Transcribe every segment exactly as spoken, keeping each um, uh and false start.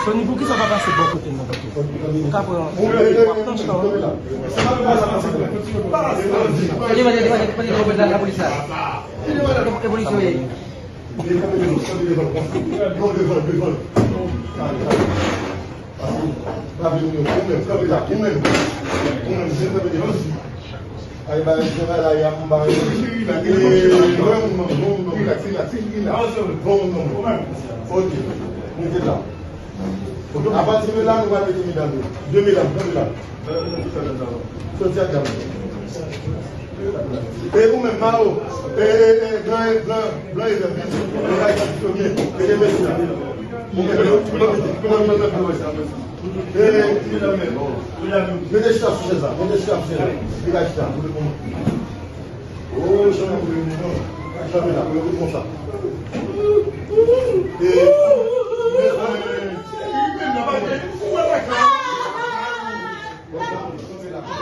Sony, poukisa w pa pase bò kote m nan pito? M ka pran, w ap pran chan. Tande, tande, tande, tande, tande, la, la polis la. E polis yo ye. Ay, ba, travay la, y ap, ba, bon, bon, bon, bon, bon, bon. Ok. Nou te la. Apati de la, nou va mete medam yo. De medam, de medam. Soti ak dam. E ou menm, Mao, e, e, e, blan, e, blan, blan, e, blan, e, blan, e, blan, e, blan, e, blan, e, blan, e, mete chita sou chèz la, mete chita sou chèz la. Li va chita. Oh, chanpyon, chanpyon la, konsa. E,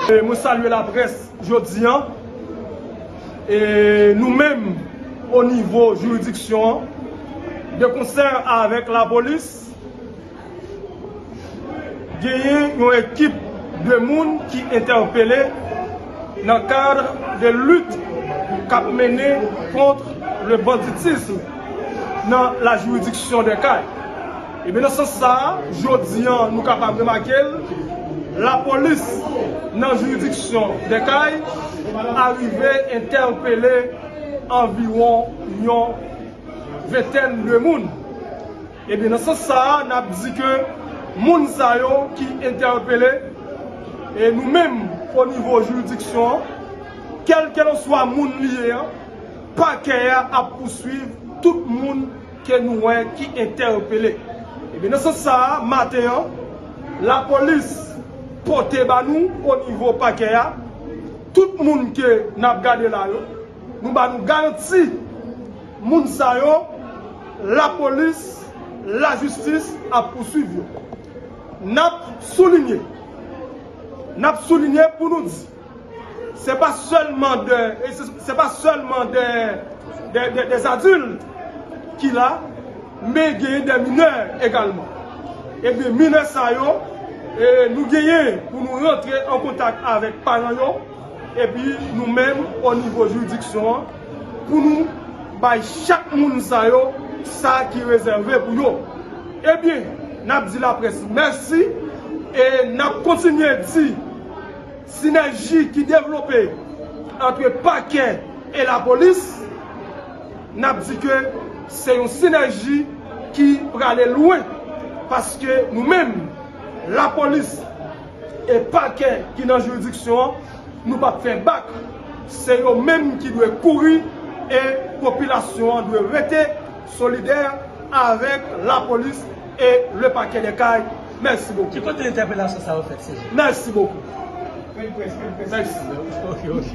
e, mwen salye laprès jodi a. E nou menm, o nivo jiridiksyon an, de konsè avèk lapolis, genyen yon ekip de moun ki entèpele nan kad de lit k ap mennen kont le banditism nan la jiridiksyon de Kay. Ebyen, nan sans sa a, jodi a, nou kapab remake l, lapolis nan jiridiksyon de Kay arive entèpele anviwon yon ventèn de moun. Ebyen, nan sans sa a, n ap di ke moun sa yo ki entèpele, e nou menm, o nivo jiridiksyon an, kèlkelanswa moun li ye a, pakè a ap pouswiv tout moun ke nou wè ki entèpele. Ebyen, nan sans sa a, maten an, lapolis pote ba nou, o nivo pakè a, tout moun ke n ap gade la yo, nou ba nou garanti moun sa yo, lapolis, lajistis ap pouswiv yo. N ap soulinye, n ap soulinye pou nou di, se pa sèlman de, e se, se pa sèlman de, de, de, de adil ki la, men genyen de minè egalman. Ebyen, minè sa yo, e, nou genyen pou nou rantre an kontak avèk paran yo, epi nou menm, o nivo jiridiksyon an, pou nou bay chak moun sa yo sa ki rezève pou yo. Ebyen, n ap di laprès mèsi, e n ap kontinye di sinèji ki devlope ant pakè e lapolis, n ap di ke se yon sinèji ki prale lwen, paske nou menm, lapolis e pakè ki nan jiridiksyon an, nou p ap fè bak. Se yo menm ki dwe kouri e popilasyon an dwe rete solidè avèk lapolis e le pakè de Kay. Mèsi bokou. Ki kote entèpelasyon sa yo fèt, C J? Mèsi bokou. Mèsi. Ok, ok.